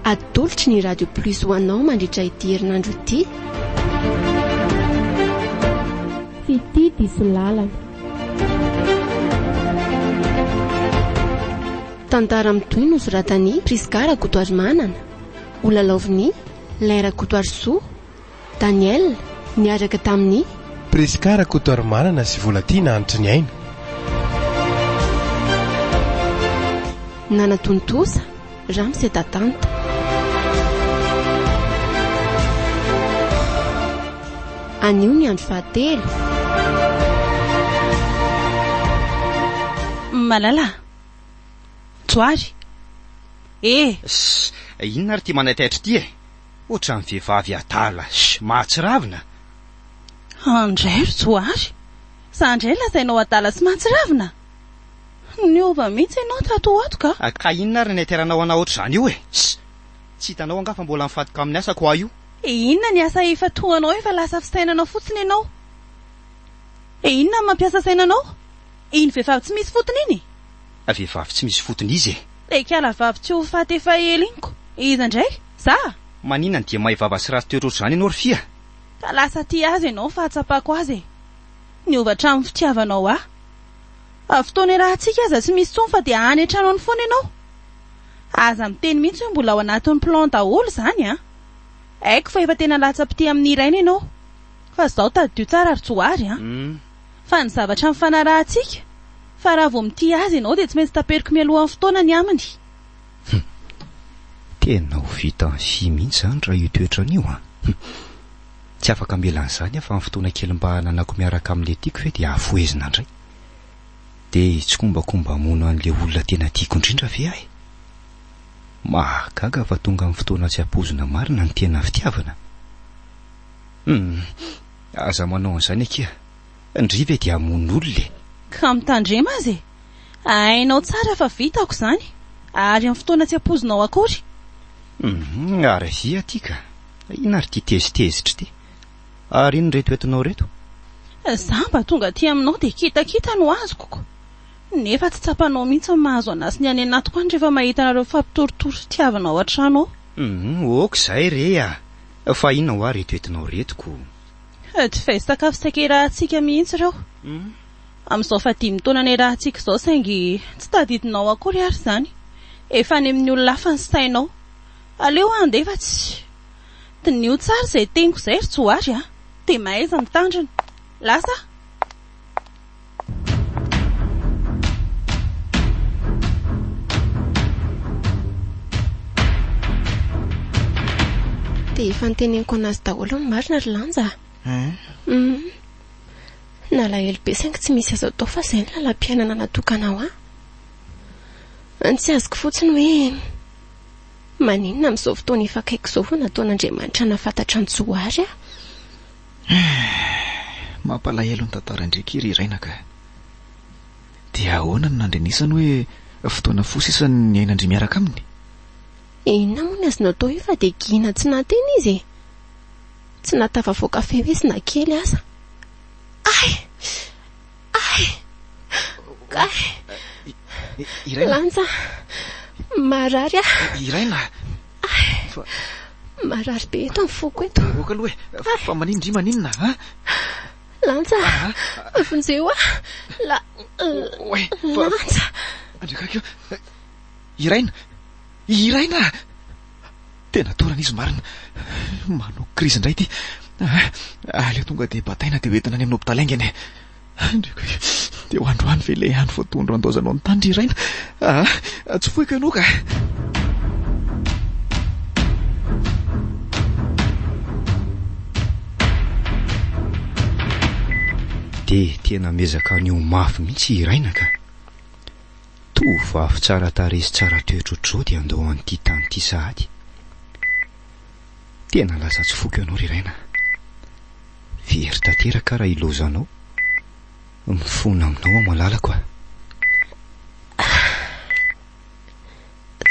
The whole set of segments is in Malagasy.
Atolotry ny Radio Plus ho anao mandritra ity herinandro ity. Fitia diso lalana. Tantara mitohy nosoratan'i Prisca Rakotoarimanana, holalaovin'i Lin Rakotoarisoa, Daniel, niaraka tamin'i. Prisca Rakotoarimanana sy Volatiana Hanitriniaina. Nanatontosa, Ramose Datanta. Anio ny andro fahatelo. Malala. Johary. E! Ss, inona ary ity manaitaitra ity e? Ohatran'ny vehivavy adala sy mahatsiravina. Andray ry Johary! Za ndray lazainao adala sy mahatsiravina? Niova mihitsy ianao tato ho ato ka! Ka inona ary ny naitaranao anah ohatr'izany io e? Ss! Tsy hitanao angaha fa mbola mifantoka amin'ny asako aho io? E inona ny asa ifantohanao efa lasa fisainanao fotsiny ianao? E inona ny mampiasa saina anao? Iny vehivavy tsy misy fotony iny? Vehivavy tsy misy fotony iza e? Ilay kala vavy tsy ho faty efa ela iny ko! Iza indray? Za? Maninona no dia mahay vava sy ratsy toetra ohatr'izany ianao ry Fia? Ka lasa tia azy ianao fahatsapako azy e! Niova hatramin'ny fitiavanao ahy. Fa fotoana iarahantsika aza tsy misy intsony fa dia any an-trano any foana ianao. Aza miteny mihitsy hoe mbola ao anatin'ny plan daholo izany an! Haiko fa efa tena latsa-pitia amin'ny Niraina ianao. Fa izao tadidio tsara ry Johary an! Fa ny zavatra nifanarahantsika, fa raha vao mitia azy ianao dia tsy maintsy taperiko mialohan'ny fotoana ny aminy. Hum! Tena ho vitan'i Fy mihitsy izany raha io toetrany io an! Hum! Tsy afaka mila an'izany aho fa ny fotoana kely mba ananako miaraka amin'ilay tiako ve dia hafohezina indray? Dia hitsikombakomba hamono an'ilay olona tena tiako indrindra ve aho e? Mahagaga fa tonga amin'ny fotoana tsy ampoizina marina ny tena fitiavana. Hum! Aza manao an'izany akia! Ndry ve dia hamono olona e! Ka mitandrema aza e! Hainao tsara fa vitako izany, ary amin'ny fotoana tsy ampoizinao akory. Hum! Ary avia aty ka! Inona ary ity tezitezitra ity? Ary inona ireto entinao ireto? Za mba tonga aty aminao dia kitakita no azoko ko! Nefa tsy tsapanao mihitsy ny mahazo anà sy ny any anatiko any rehefa mahita anareo mifampitorotory fitiavana ao an-trano ao. Hum! Ok izay re a! Fa inona hoa ireto entinao ireto ko? Divay sy sakafo saika iarahantsika mihitsy ireo. Amin'izao fahadimy taona niarahantsika izao saingy tsy tadidinao akory ary izany. Efa any amin'ny olona hafa ny sainao. Aleo handeha fa tsy. Diniho tsara izay teniko izay ry Johary a! Dia mahaiza mitandrina. Lasa aho. Dia efa noteneniko an'azy daholo ny marina ry Lanja a! Hein? Nalahelo be saingy tsy misy azo atao fa izay ny lalam-piainana natokana ho ahy. Ny tsy azoko fotsiny hoe maninona amin'izao fotoana efa akaiky izao vao nataon'Andriamanitra nahafantatra an'i Johary aho. Mampalahelo ny tantaran-dry akia ry Raina ka. Dia ahoana no nandrenesany hoe fotoana fohy sisa no niainan-dry miaraka aminy? Inona moa ny azo natao io fa dia gina tsy nahateny izy e! Tsy nahatafavoaka feo izy na kely aza. Ay! Ay! Ay! Iraina! Lanja! Marary aho! Iraina! Ay! Marary be eto ny foko eto. Ok aloha e! Fa maninona ndry maninona a? Lanja! Vonjeo aho! La. Lanja! Andriakaiky io! Iraina! Iraina! Tena torana izy marina. Manao crise indray ity. Aleo tonga dia bataina dia hoentina any amin'ny hopitaly haingana e. Andriakaiky, dia ho androany ve ilay andro voatondro handaozanao ny tany ry Raina? Ah, tsy foiko ianao ka. Dia tena miezaka ny ho mafy mihitsy i Raina ka. Tovovavy tsara tarehy sy tsara toetra ohatr'izao dia handao an'ity tany ity sahady. Tena lasa tsy foko ianao ry Raina. Very tanteraka raha ilaozanao. Mifona aminao aho malalako a.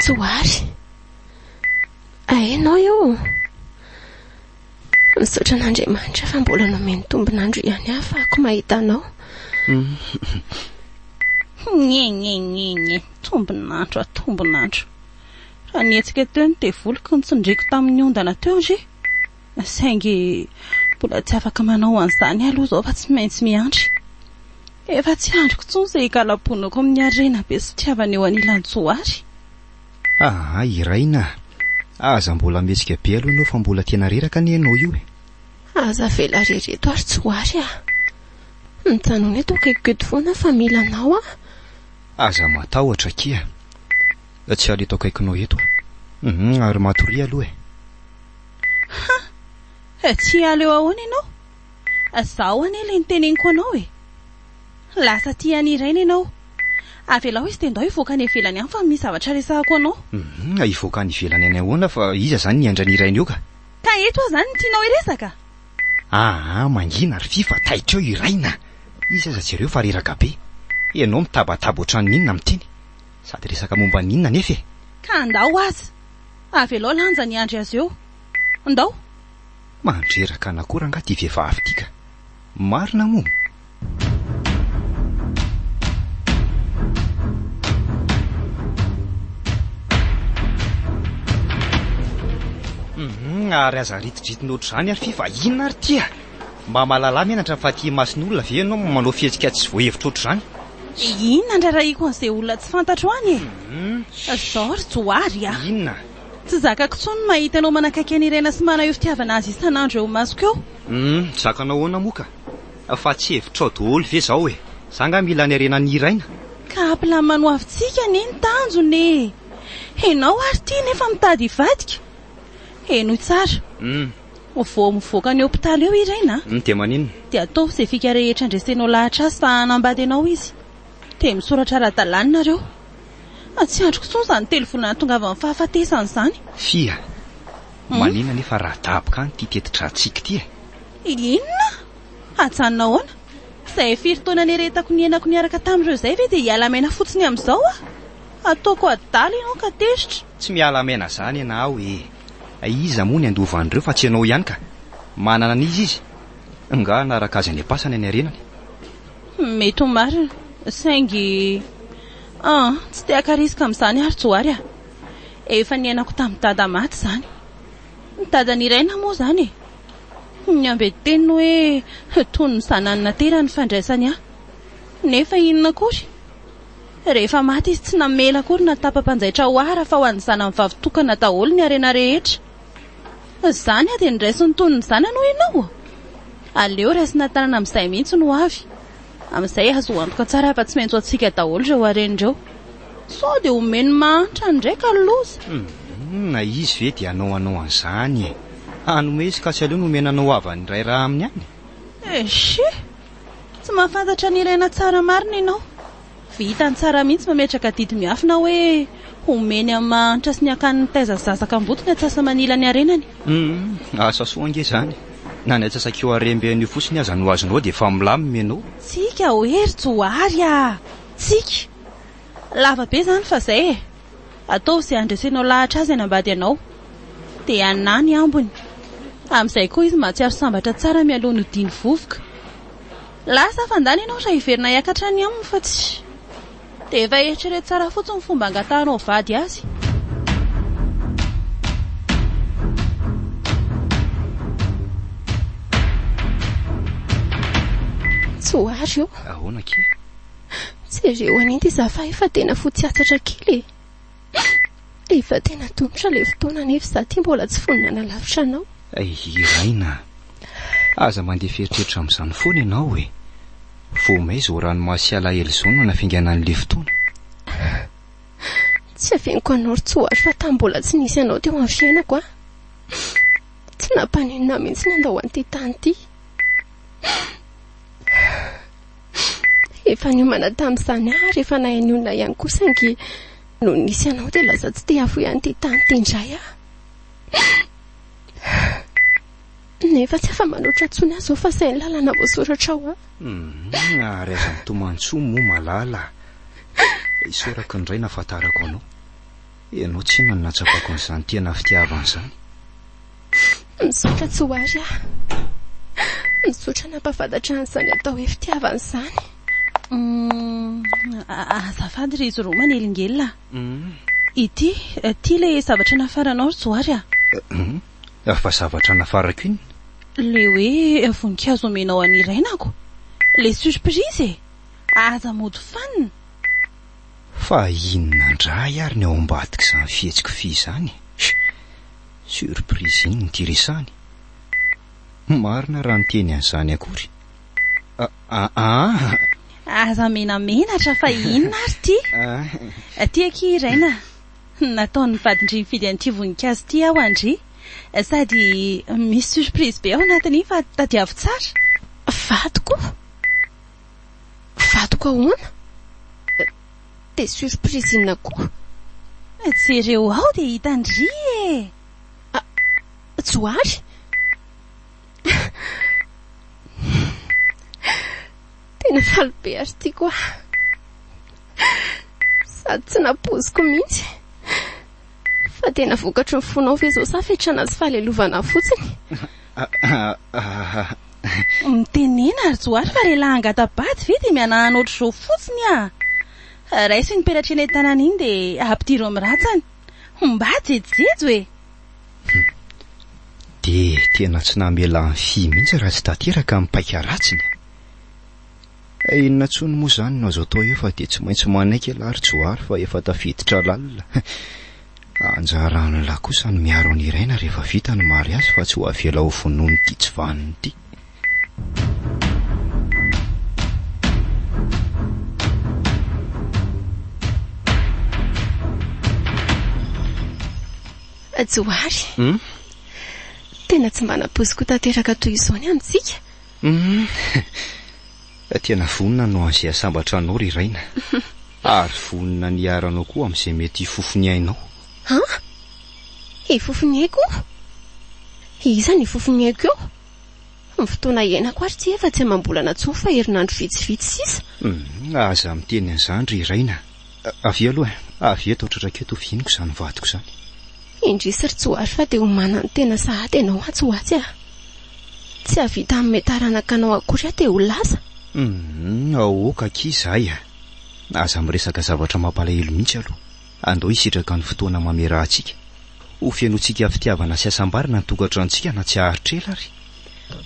Tsy ho ary. Ahenao io. Misaotra an'Andriamanitra fa mbola nomeny tombon'andro ihany aho ahafahako mahita anao. Nye nye nye nye, tombon'andro a tombon'andro. Raha nihetsika teo ny devoliko notsindriako tamin'ny ondana teo ndry. Saingy mbola tsy afaka manao an'izany aho aloha izao fa tsy maintsy miandry. Efa tsy andriko intsony izay higalabonako amin'ny harena be sy fitiavana eo anilan'i Johary. Aa i Raina a! Aza mbola mihetsika be aloha ianao fa mbola tena reraka anie ianao io e! Aza avela irery eto ary Johary a! Mijanòna eto akaikiko eto foana fa mila anao aho. Aza matahotra akia. Tsy hiala eto akaikinao eto aho. Hum, ary matoria aloha e! Ha! Tsy hiala eo ahoana ianao? Izaho anie ilay niteneniko anao e! Lasa tia an'i Raina ianao. Avelao izy dia ndao hivoaka any ivelany any fa misy zavatra resahako anao. Hum, hivoaka any ivelany any ahoana fa iza izany ny hiandry an'i Raina eo ka? Ka eto aho izany no tianao hiresaka? Aa, mangina ry Fy fa taitra eo i Raina. Izy aza jereo fa reraka be. Ianao mitabataba ohatran'ny inona miteny? Sady resaka momba ny inona anefa e? Ka andao aza. Avelao lanja ny andry azy eo. Ndao. Mandreraka an'akoho rangaha ity vehivavy ity ka. Marina moa? Humm ary aza ritidritina ohatr'izany ary Fy fa inona ary ity a? Mba mahalala menatra fa aty imason'olona ve ianao manao fihetsika tsy voahevitra ohatr'izany? Inona andrarahiko an'izay olona tsy fantatro any e? Zao ry Johary a! Inona? Tsy zakako intsony ny mahita anao manakaiky an'i Irena sy maneho fitiavana azy isan'andro eo imasoko eo. Humm, zakanao ahoana moa ka? Fa tsy hevitrao daholo ve izao e? Za angaha mila ny harenan'i Iraina? Ka hampilamina ny hoavintsika anie ny tanjona e! Ianao ary ity nefa mitady hivadika? Henoy tsara. Humm. Vao mivoaka ny hopitaly eo i Raina a! Humm, dia maninona? Dia ataovy izay fika rehetra andresenao lahatra azy fa hanambady anao izy. Dia misoratra ara-dalàna nareo. Tsy andriko intsony izany telo volana hahatongavan'ny fahafatesana izany. Fia, maninona anefa raha daboka any ity teti-dratsiko ity e? Inona? Hajanona ahoana? Izay firy taona nieretako niainako niaraka tamin'ireo izay ve dia hiala maina fotsiny amin'izao aho? Ataoko adala ianao ka tezitra. Tsy miala maina izany ianao e! Iza moa ny handova an'ireo fa tsy ianao ihany ka! Manana an'iza izy? Nga hanaraka azy any am-pasana ny harenany? Mety ho marina, saingy ah, tsy te haka risque amin'izany aho ry Johary a! Efa niainako tamin'i Dada maty izany. Dadan'i Irène moa izany e! Ny ambetiteniny hoe toy ny zanany naterany ny fandraisany ahy. Nefa inona akory? Rehefa maty izy tsy namela akory na tapa-panjaitra ho ahy raha fa ho an'ny zanany vavy tokana daholo ny harena rehetra. Izany aho dia noraisiny toy ny zanany hoy ianao? Aleo raisina tanana amin'izay mihitsy ny ho avy. Amin'izay azo antoka tsara fa tsy maintsy ho antsika daholo ireo harena ireo. Sao dia omeny mahantra indray ka loza. Humm, na izy ve dia hanao anao an'izany e. Hanome izy ka tsy aleo nomena anao havany iray raha aminy any. Eshii! Tsy mahafantatra ny ilaina tsara marina ianao. Vitany tsara mihitsy mametraka adidy miafina hoe homeny amin'ny mahantra sy ny akany mitaiza zaza kamboty ny atsasa-manila ny harenany. Humm, asa soa ange izany. Na ny atsasak'io harem-be an'io fotsiny aza no azonao dia efa milamina ianao. Tsika hoe ry Johary a! Tsika! Lava be izany fa izay e! Ataovy izay handresenao lahatra azy hanambady anao. Dia anà ny ambiny. Amin'izay koa izy mahatsiaro sambatra tsara mialoha ny hodiany vovoka. Lasa aho fa ndana ianao raha hiverina hiakatra any aminy fa tsy. Dia efa eritrereto tsara fotsiny ny fomba angatahanao vady azy. Tsy ho ary io. Ahoana akia? Jereo an'ity izaho fa efa tena fotsy hatsatra kely e. Efa tena tomotra ilay fotoana nefa izaho ity mbola tsy vonona hanalavitra anao. Hay Raina a! Aza mandefa eritreritra amin'izany foana ianao e! Vao may izao ranomaso sy alahelo izao no nanafaingana an'ilay fotoana. Tsy afeniko anao ry Tsoary fa tamin'ny mbola tsy nisy anao teo amin'ny fiainako aho. Tsy nampaninona ahy mihitsy ny handao an'ity tany ity. Efa niomana tamin'izany aho ary efa nahay nionona ihany koa saingy nony nisy anao dia lasa tsy te hahafoy an'ity tany ity indray aho. Nefa tsy afa-manoatra intsony aho izao fa izay ny lalana voasoratra ho ahy. Humm, ary aza mitomany intsony moa Malala a! Isaorako indray nahafantarako anao. Ianao tsinona no nahatsapako an'izany tena fitiavana izany. Misaotra tsy ho ary aho. Misaotra nampahafantatra an'izany atao hoe fitiavana izany. Humm, azafady ry izy roa manelingelina a. Ity, ity ilay zavatra nafaranao ry Johary a! Hum, fa zavatra nafarako inona? Ilay hoe voninkazo omenao an'i Rainako. Ilay surprise e! Aza mody fanina! Fa inona indray ary ny ao ambadik'izany fihetsik'i Fy izany e? Surprise inona ity resahiny? Marina raha niteny an'izany akory. Aa! Aza menamenatra fa inona ary ity? Ity akia Raina, nataon'ny vadin-dry nifidy an'ity voninkazo ity aho an-dry. Sady misy surprise be ao anatin'iny fa tadiavo tsara. Vadiko? Vadiko ahoana? Dia surprise inona koa? Jereo ao dia hitan-dry e! Johary? Tena faly be ary tiako aho. Sady tsy nampoiziko mihitsy. Fa tena vokatry ny fonao ve izao sa fetrana sy fahalelovana fotsiny? Mitenena ry Johary fa lehilahy hangata-bady ve dia mihanahana ohatr'izao fotsiny ah! Raiso iny peratra eny an-tanana iny dia ampidiro amin'ny rantsany. Mba jejojejo e! Dia tena tsy namela an'i Fy mihitsy raha tsy tanteraka ny paika ratsiny. Inona intsony moa izany no azo atao eo fa dia tsy maintsy manaiky ialahy ry Johary fa efa tafiditra lalina. Anjaran'lah kosa ny miaro an'i Raina rehefa vita ny mariazy fa tsy ho avela ho vonoin'ity tsy vanona ity. Johary, tena tsy mba nampoiziko tanteraka toy izao ny amintsika. Hum, tena vonona no an'izay hasambatra anao ry Raina. Ary vonona ny hiaro anao koa amin'izay mety hifofo ny ainao. An? Hifofo ny aiko? Iza no hifofo ny aiko eo? Ny fotoana iainako ary ity efa tsy amam-bolana intsony fa herinandro vitsivitsy sisa. Hum, aza miteny an'izany ry Raina. Avia aloha e, avia eto an-tratrako eto hofihiniko izany vadiko izany. Indrisy ry Johary fa dia ho manantena sahady ianao atsy ho atsy ah. Tsy hahavita hanome taranaka anao akory aho dia ho lasa. Humm, aoka akia izahay a. Aza miresaka zavatra mampalahelo mihitsy aloha. Andao hisitraka ny fotoana mameraha antsika. Ho fenointsika fitiavana sy hasambarana ny tokantranontsika na tsy haharitra ela ary.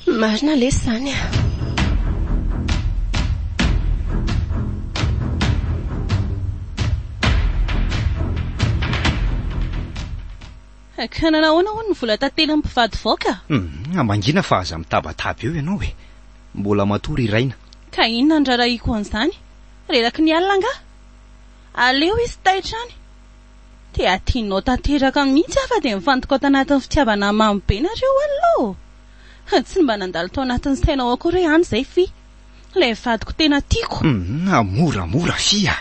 Marina lesy izany a. Ka nanahoana hono ny vola tantely ny mpivady vao ka? Humm, mangina fa aza mitabataba eo ianao e. Mbola matory i Raina. Ka inona no rarahiko an'izany? Reraky ny alina angaha? Aleo izy taitra any. Dia adinonao tanteraka mihitsy aho fa dia nifantoka tanatin'ny fitiavana mamy be nareo alina ô! Tsy mba nandalo tao anatin'ny sainao akory hoe any izay Fy. Ilay vadiko tena tiako. Humm, moramora Fy a!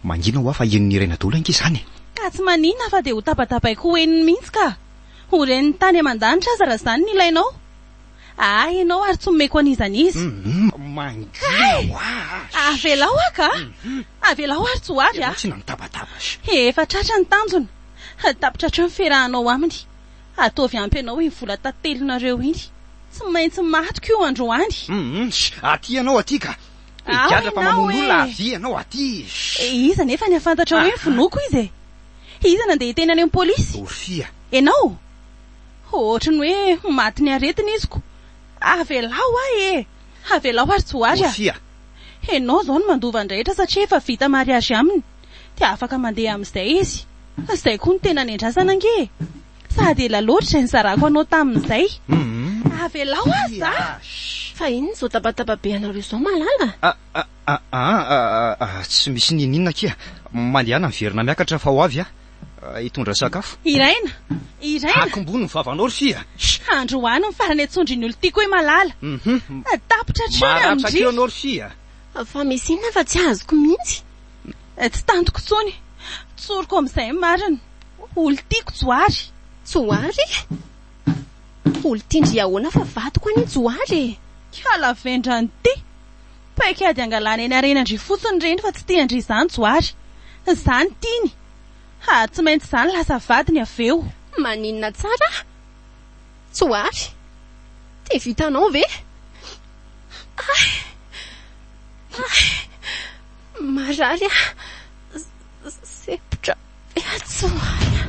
Mangina hoa fa henon'i Raina daholo ange izany e! Ka tsy maninona fa dia ho tabatabaiko ho henony mihitsy ka! Ho ren'ny tany aman-danitra aza raha izany no ilainao. Ahy ianao ary tsy omeko an'iza n'iza. Humm, mangina hoa a! Avelao aho ka! Avelao ary tsy ho avy aho. Ianao tsinona mitabataba. Efa tratra ny tanjona. Tapitra hatreo ny fiarahanao aminy. Ataovy ampy anao iny vola tatelinareo iny. Tsy maintsy matiko io androany. Humm, aty ianao aty ka! Higadra fa mamono olona avia ianao aty. Iza anefa ny hahafantatra hoe vonoiko izy e? Iza nandeha hiteny any amin'ny polisy? Orfia. Ianao? Ohatry ny hoe matin'ny aretina izy ko. Avelao aho e! Avelao ary tsy ho ary aho. Ianao izao no mandova ny rehetra satria efa vita mariage aminy. Dia afaka mandeha amin'izay izy. Izay koa no tena nendrasana ange e! Sady ela loatra izay nizarako anao tamin'izay. Avelao aho za! Fa inona izao tabataba be anareo izao Malala? Aa tsy misy n'inon'inona akia. Mandehana miverina miakatra fa ho avy aho. Hitondra sakafo. I Raina! I Raina! Akombony ny vavanao ry fia! Androany ny farany antsondrin'ny olon-tiako hoe Malala. Tapitra hatreo ny Maratra amin-dry. keo anao ry fia! Fa misy inona fa tsy azoko mihitsy? Tsy tantiko intsony. Tsoriko amin'izay ny marina. Olon-tiako Johary. Johary? Olon-tian-dry ahoana fa vadiko anie Johary e! Kala vendran'ity! Paik'ady hangalana eny harena-ndry fotsiny ireny fa tsy tian-dry izany Johary. Izany tiany. Ha, tsy maintsy izany lasa vadiny avy eo. Maninona tsara? Johary, dia vitanao ve? Ay! Ay! Marary aho. Sempotra. Tsoary a!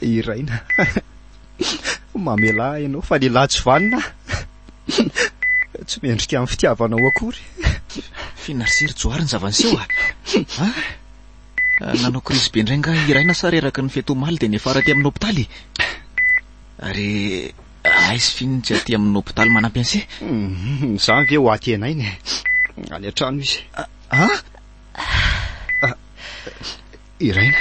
Iraina. Mamelà ahy ianao fa lehilahy tsy vanona aho. Tsy mendrika amin'ny fitiavanao akory. Finarisiry Johary ny zava-niseho a! Nanao crise be indray angaha i Raina sa reraky ny fety omaly dia niafara aty amin'ny hopitaly? Ary aiza f'inona tsy aty amin'ny hopitaly manampy an'se? Izany ve ho aty an'aina e? Any an-trano izy. An? I Raina,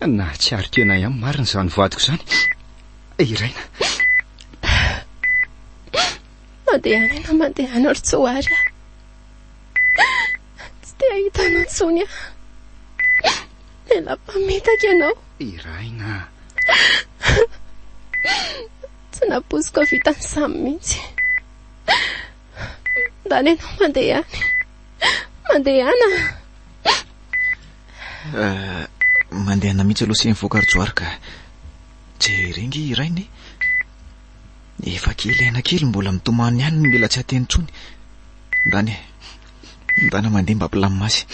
nahatsiaro tena ihany marina izany vadiko izany. I Raina. Mandehana ianao, mandehana ry Tsoary a! Tsy te hahita anao intsony aho. Tena mpamitaka ianao. Iraina. Tsy nampoiziko hahavita an'izany mihitsy. Ndana ianao mandeha any. Mandehana. Eh, mandehana mihitsy aloha sy mivoaka ry Johary ka. Jereo nge Iraina e. Efa kely aina kely mbola mitomany ihany mila tsy hateny intsony. Ndany e. Ndana mandeha mba hampilamina azy.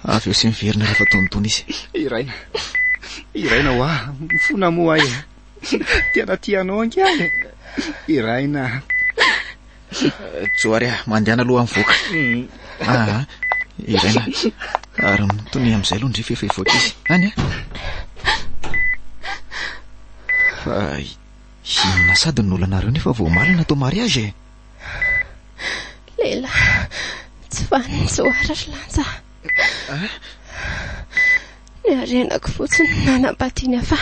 Avy eo sy miverina rehefa tonitony izy. Iraina. Iraina hoa, mifona moa ahy e. Tena tia anao ange aho e. Iraina. Johary a, mandehana aloha mivoaka. Ah, Iraina. Ary mitonia amin'izay aloha ndry fa efa hivoaka izy. Any a. Fa Inona sady no olanareo nefa vao omaly natao mariage e? Lehilahy tsy vanona Johary ry Lanja. Ny harenako fotsiny no nanambadiana fa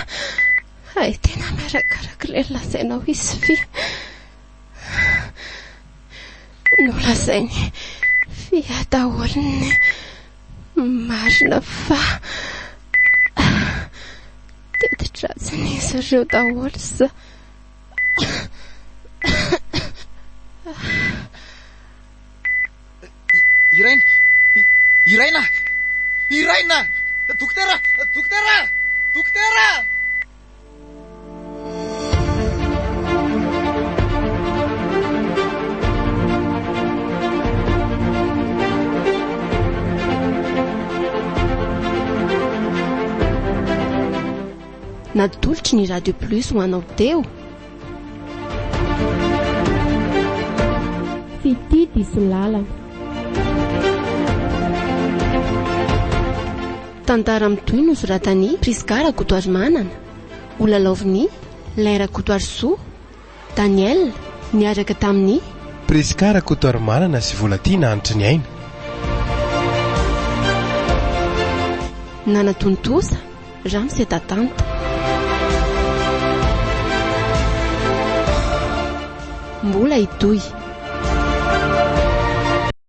hay tena miarakaraka ireny lazainao izy fy. Nolazainy fia daholo ny marina fa Teti-dratsin'izy ireo daholo za. Iraina! Iraina! Iraina! Dokotera! Dokotera! Dokotera! Natolotry ny Radio Plus ho anao teo. Fitia diso lalana. Tantara mitohy nosoratan'i Prisca Rakotoarimanana, holalaovin'i Lay Rakotoarisoa, Daniel, niaraka tamin'i. Prisca Rakotoarimanana sy Volatiana Hanitriniaina. Nanatontosa, Ramose Tatanta. Mbola hitohy.